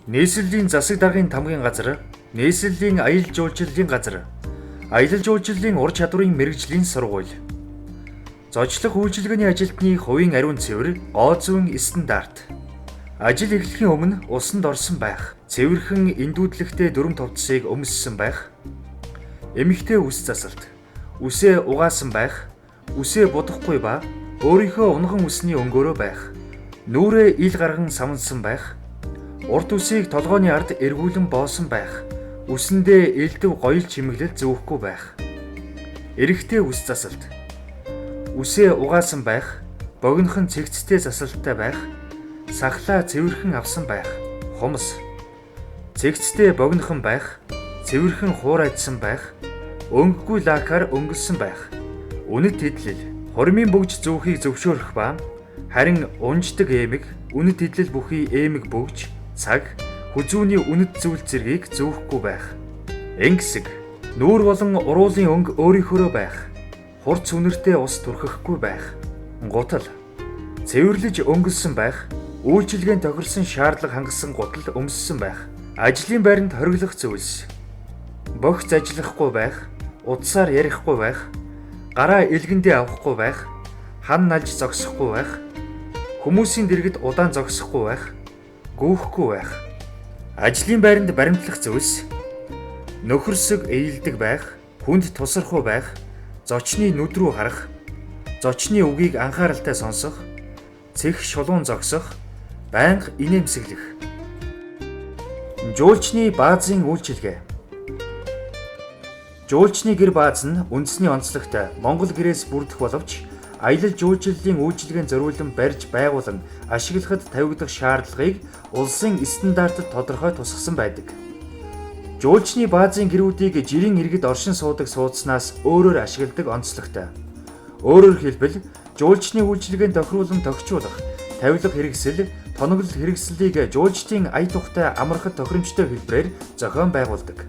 Нийслэлийн засаг даргын тамгын газар, нийслэлийн аялал жуулчлалын газар, аялал жуулчлалын ур чадварын мэргэжлийн сургууль. Зочлох үйлчилгээний ажилтны хувийн ариун цэвэр, гоо зүйн стандарт. Ажил эхлэхийн өмнө усанд орсон байх, цэвэрхэн эндүүдлэгтэй дүрэм товцсыг өмссөн байх. Эмэгтэй үс засалт, үсээ угаасан байх, үсээ будахгүй ба өөрийнхөө унган үсний өнгөөрөө байх. Нүүрээ ил гарган самнасан байх. Урт үсийг толгойн ард эргүүлэн боосон байх. Үсэндээ элдэв гоёл чимэглэл зүүхгүй байх. Эрэгтэй үс засалт. Үсээ угаасан байх, богинохон цэгцтэй засалттай байх, сахлаа цэвэрхэн авсан байх. Хумс. Цэгцтэй богинохон байх, цэвэрхэн хуурайдсан байх, өнгөгүй лакаар өнгөлсөн байх. Үнэт эдлэл, хурмын бөгж зүүхийг зөвшөөрөх ба харин унждаг эмэг, үнэт эдлэл бүхий эмэг бөгж, цаг, хүзүүний үнэт зүйл зэргийг зүүхгүй байх. Ингэсэг, нүүр болон уруулын өнгө өөрийнхөөрөө байх. Хурц үнэртэй ус түрхэхгүй байх. Гутал, цэвэрлэж өнгөлсөн байх, үйлчилгээнд тохирсон шаардлага хангасан гутал өмссөн байх. Ажлын байранд хориглох зүйлс. Богц ажиллахгүй байх, утсаар ярихгүй байх, гараа элгэндээ авахгүй байх, хан налж зогсохгүй байх, хүмүүсийн дэргэд удаан зогсохгүй байх, гүйхгүй байх. Ажлын байранд баримтлах зүйлс. Нөхөрсөг эелдэг байх, хүнд тусархуу байх, зочны нүд рүү харах, зочны үгийг анхааралтай сонсох, цэх шулуун зогсох, байнга инээмсэглэх. Жуулчны баазын үйлчилгээ. Жуулчны гэр бааз нь үндэсний онцлогтой Монгол гэрээс бүрдэх боловч аялал жуулчлалын үйлчилгээнд зориулан барьж байгуулан ашиглахад тавигдах шаардлагыг улсын стандартад тодорхой тусгасан байдаг. Жуулчны баазын гэрүүдийг жирийн иргэд оршин суудаг сууцнаас өөрөөр ашигладаг онцлогтой. Өөрөөр хэлбэл, жуулчны үйлчилгээнд тохируулан тохижуулах, тавилга хэрэгсэл, тоноглол хэрэгслийг жуулчдын ая тухтай амархад тохиромжтой хэлбэрээр зохион байгуулдаг.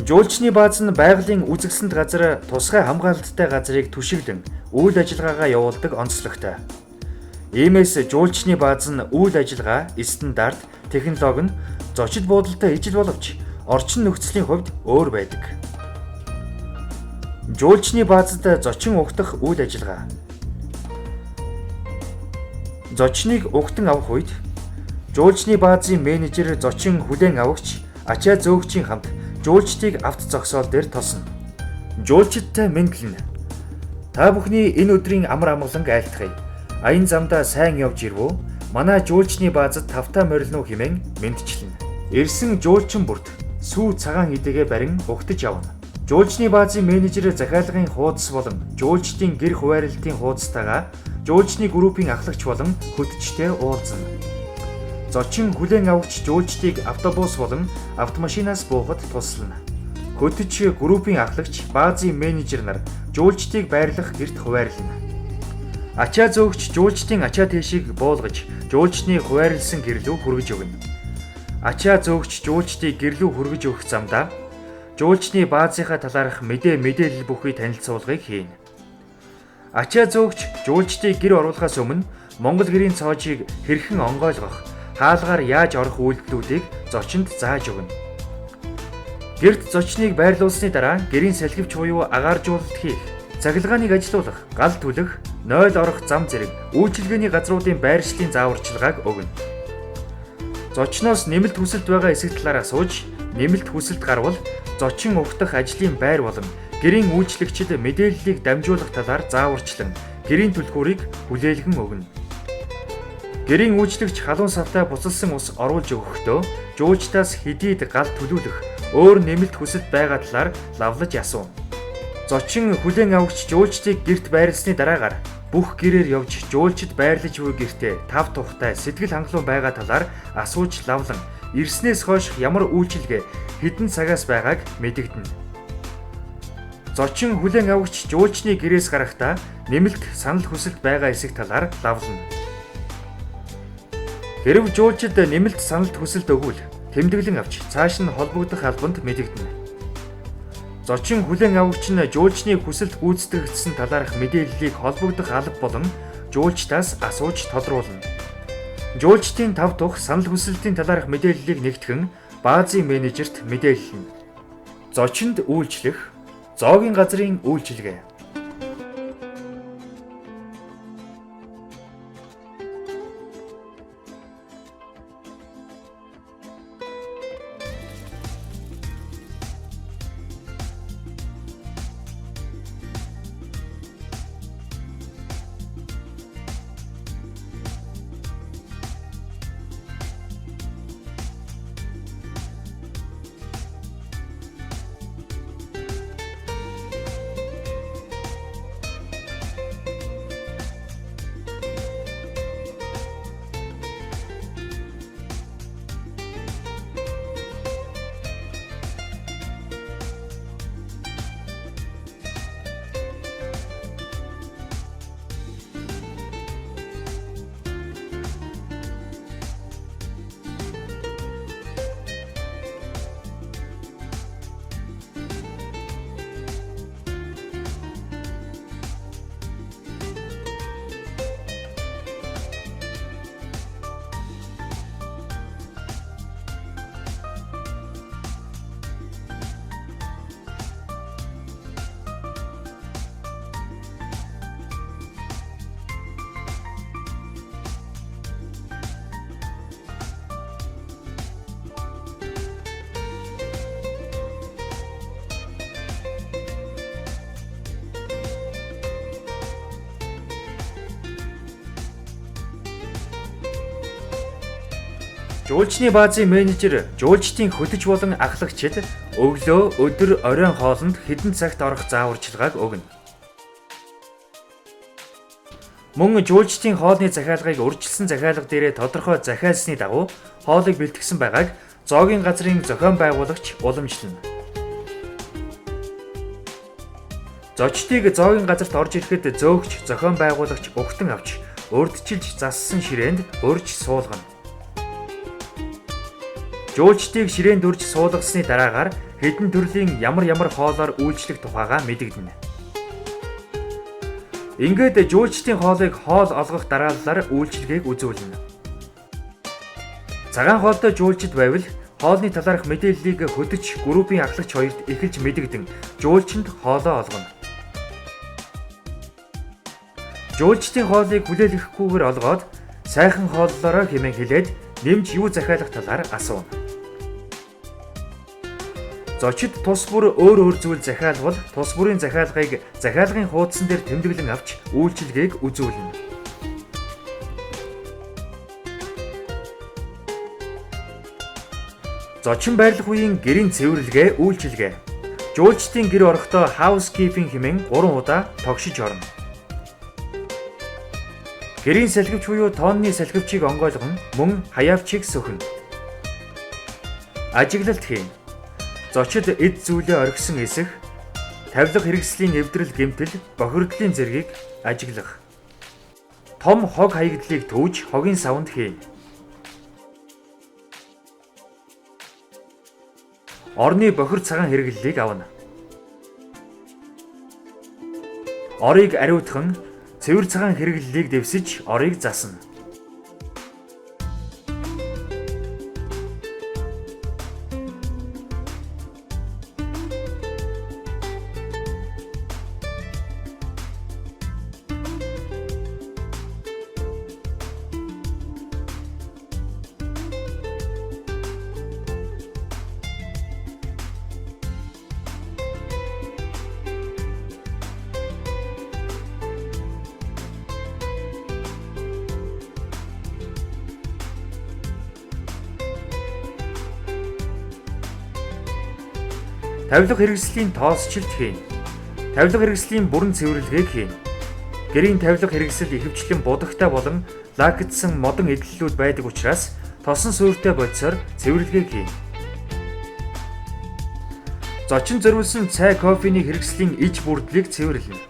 Жуулчны бааз нь байгалийн үзэсгэлэнт газар тусгай хамгаалалттай газрыг түшиглэн үйл ажиллагаагаа явуулдаг онцлогтой. Иймээс жуулчны бааз нь үйл ажиллагаа, стандарт, технологи нь зочид буудалтай ижил боловч орчин нөхцөлийн хувьд өөр байдаг. Жуулчны баазад зочин угтах үйл ажиллагаа. Зочныг угтан авах үед жуулчны баазын менежер зочин хүлээн авагч ачаа зөөгчийн хамт жуулчдыг авто зогсоол дээр тосно. Жуулчидтай мэндлэнэ. Та бүхний энэ өдрийн амар амгаланг айлтгая. Аян замдаа сайн явж ирв үү? Манай жуулчны баазад тавтаа морилно хэмээн мэндчилнэ. Ирсэн жуулчин бүрт сүү цагаан эдэгээ барин угтаж явна. Жуулчны баазын менежер захиалгын хуудас болон жуулчдын гэр хуваарлтын хуудастайгаа жуулчны группийн ахлагч болон хөтчтэй уулзна. Зочин хүлээн авагч жуулчдыг автобус болон автомашинаас буухад туслана. Хөтөч группийн ахлагч, баазын менежер нар жуулчдыг байрлах гэрт хуваарлана. Ачаа зөөгч жуулчдын ачаа тийшийг буулгаж, жуулчны хуваарлсан гэр лүү хүргэж өгнө. Ачаа зөөгч жуулчдыг гэр лүү хүргэж өгөх замдаа жуулчны баазынхаа талаарх мэдээлэл бүхий танилцуулгыг хийнэ. Ачаа зөөгч жуулчдыг гэр оруулахаас өмнө Монгол гэрийн цоожийг хэрхэн онгойлгох, хаалгаар яаж орох үйлдэлүүдийг зочинд зааж өгнө. Гэрт зочныг байрлуулсны дараа гэрийн салхивч буюу агааржуулалт хийх, цахилгааныг ажилуулах, гал түлэх, нойл орох зам зэрэг үйлчилгээний газруудын байршлын зааварчилгааг өгнө. Зочноос нэмэлт хүсэлт байгаа эсэх талаар асууж, нэмэлт хүсэлт гарвал зочин угтах ажлын байр болон гэрийн үйлчлэгчид мэдээллийг дамжуулах талаар зааварчлан гэрийн түлхүүрийг хүлээлгэн өгнө. Гэрийн үйлчлэгч халуун савтай буцалсан ус оруулж өгөхдөө жуулчдаас хэдийд гал төлүүлэх өөр нэмэлт хүсэлт байгаа талаар лавлаж асууна. Зочин хүлээн авагч жуулчдыг гэрт байрласны дараагаар бүх гэрээр явж жуулчид байрлаж буй гэртээ тав тухтай сэтгэл хангалуун байгаа талаар асууж лавлан ирснээс хойш ямар үйлчилгээ хэдэн цагаас байгааг мэдэгдэнэ. Зочин хүлээн авагч жуулчны гэрээс гарахдаа нэмэлт санал хүсэлт байгаа эсэх талаар лавлана. Хэрэв жуулчид нэмэлт санал хүсэлт өгвөл тэмдэглэн авч цааш нь холбогдох албанд мэдэгдэнэ. Зочин хүлээн авагч нь жуулчны хүсэлт гүйцэтгэгдсэн талаарх мэдээллийг холбогдох алба болон жуулчдаас асууж тодруулна. Жуулчдын тав тух санал хүсэлтийн талаарх мэдээллийг нэгтгэн баазын менежерт мэдээллэнэ. Зочинд үйлчлэх, зоогийн газрын үйлчилгээ. Жуулчны баазын менежер жуулчдын хөтөч болон ахлагчид өглөө, өдөр, оройн хоолонд хэдэн цагт орох зааварчилгааг өгнө. Мөн жуулчдын хоолны захиалгыг урьдчилсан захиалга дээрээ тодорхой захиалсны дагуу хоолыг бэлтгэсэн байгааг зоогийн газрын зохион байгуулагч уламжлана. Зочдыг зоогийн газарт орж ирэхэд зөөгч, зохион байгуулагч угтан авч урьдчилж зассан ширээнд урьж суулгана. Жуулчдыг ширээнд урьж суулгасны дараагаар хэдэн төрлийн ямар ямар хоолоор үйлчлэх тухайгаа мэдэгдэнэ. Ингээд жуулчдын хоолыг хоол олгох дарааллаар үйлчилгээг үзүүлнэ. Цагаан хоолтой жуулчид байвал хоолны талаарх мэдээллийг хөтөч группийн ахлагч хоёрт эхэлж мэдэгдэн жуулчинд хоолоо олгоно. Жуулчдын хоолыг хүлээлгэхгүйгээр олгоод сайхан хооллоорой хэмээн хэлээд нэмж юу захиалах талаар асууна. Зочид тус бүр өөр өөр зүйл захиалвал тус бүрийн захиалгыг захиалгын хуудсан дээр тэмдэглэн авч үйлчилгээг үзүүлнэ. Зочин байрлах үеийн гэрийн цэвэрлэгээ үйлчилгээ. Жуулчдын гэр орохдоо housekeeping хэмээн 3 удаа тогшиж орно. Гэрийн салхивч буюу тоонны салхивчийг онгойлгон мөн хаяавчийг сөхнө. Ажиглалт хийнэ. Зочид эд зүйлээ орхисон эсэх, тавилга хэрэгслийн эвдрэл гэмтэл, бохирдлын зэргийг ажиглах. Том хог хаягдлыг төвж хогийн савнд хийнэ. Орны бохир цагаан хэрэглэлийг авна. Орыг ариутхан цэвэр цагаан хэрэглэлийг дэвсэж орыг засна. Тавилга хэрэгслийн тоосчлт хийнэ. Тавилга хэрэгслийн бүрэн цэвэрлэгээг хийнэ. Гэрийн тавилга хэрэгсэл ихэвчлэн будагтай болон лакдсан модон эдлэлүүд байдаг учраас тосон суурьтай бодисоор цэвэрлэгээг хийнэ. Зочин зориулсан цай, кофений хэрэгслийн иж бүрдлийг цэвэрлэнэ.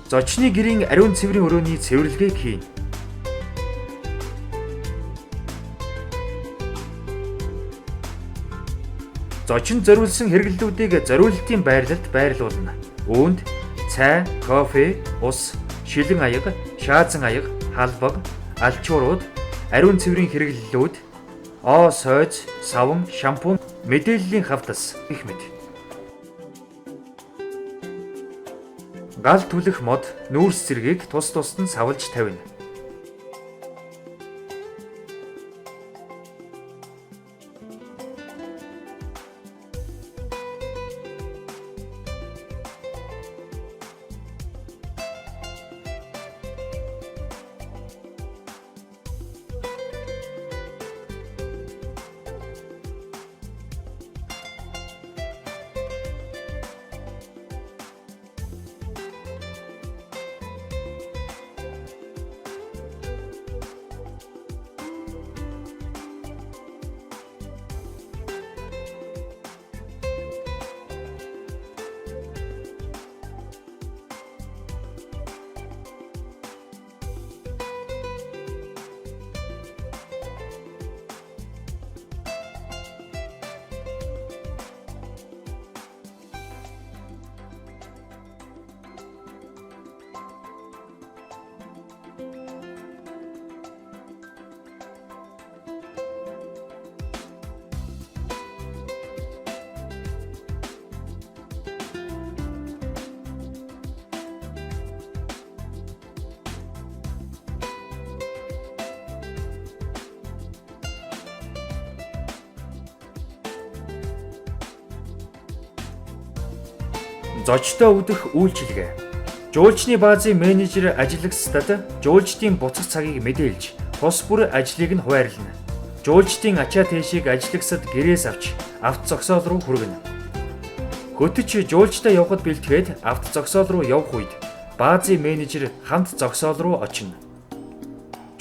Зочны гэрийн ариун цэврийн өрөөний цэвэрлэгээг хийнэ. Зочин зориулсан хэрэглэлүүдийг зориултын байрлалд байрлуулна. Үүнд цай, кофе, ус, шилэн аяга, шаазан аяга, халбаг, алчуурууд, ариун цэврийн хэрэглэлүүд, оо сойз, саван, шампунь, мэдээллийн хавтас гэх мэт. Гал түлэх мод, нүүрс зэргийг тус тусад нь савлаж тавина. Зочдоо үдэх үйлчилгээ. Жуулчны баазын менежер ажиллагчдад жуулчдын буцах цагийг мэдээлж, тус бүр ажлыг нь хуваарлана. Жуулчдын ачаа тэшийг ажиллагсад гэрээс авч авто зогсоол руу хүргэнэ. Хөтөч жуулчдаа явахад бэлтгээд авто зогсоол руу явах үед баазын менежер хамт зогсоол руу очино.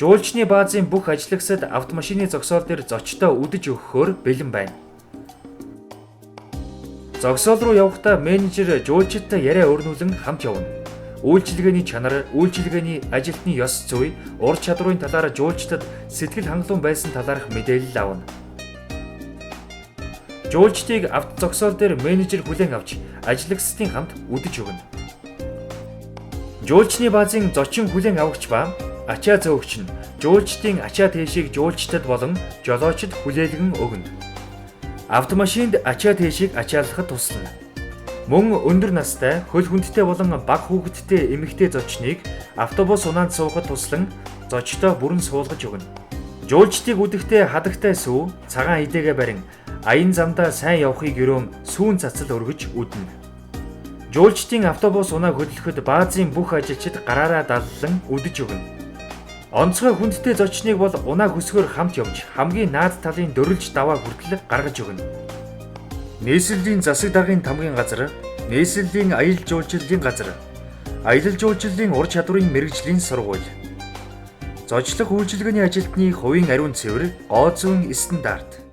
Жуулчны баазын бүх ажиллагсад автомашины зогсоол дээр зочдоо үдэж өгөхөөр бэлэн байна. Зогсоол руу явахдаа менежер жуулчидтай яриа өрнүүлэн хамт явна. Үйлчилгээний чанар, үйлчилгээний ажилтны ёс зүй, ур чадварын талаар жуулчдад сэтгэл хангалуун байсан талаарх мэдээлэл авна. Жуулчдыг авто зогсоол дээр менежер хүлээн авч ажиллагчдын хамт үдэж өгнө. Жуулчны баазын зочин хүлээн авагч ба ачаа зөөгч нь жуулчдын ачаа тэшийг жуулчдад болон жолоочд хүлээлгэн өгнө. Автомашинд ачаа тэшийг ачааллахад туслана. Мөн өндөр настай, хөл хүндтэй болон бага хүүхэдтэй эмэгтэй зочныг автобус унаанд суухад туслан зочдоо бүрэн суулгаж өгнө. Жуулчдыг үдэхдээ хадагтай сүү, цагаан идээгээ барин аян замдаа сайн явахыг өрөөн сүүн цацал өргөж үднэ. Жуулчдын автобус унаа хөдлөхөд баазын бүх ажилчид гараараа даллан үдэж өгнө. Онцгой хүндтэй зочныг бол унаа хөсгөөр хамт явж хамгийн наад талын дөрвөлж даваа хүртэл гаргаж өгнө. Нийслэлийн засаг даргын тамгын газар, нийслэлийн аялал жуулчлалын газар, аялал жуулчлалын ур чадварын мэргэжлийн сургууль. Зочлох үйлчилгээний ажилтны хувийн ариун цэвэр, гоо зүйн стандарт.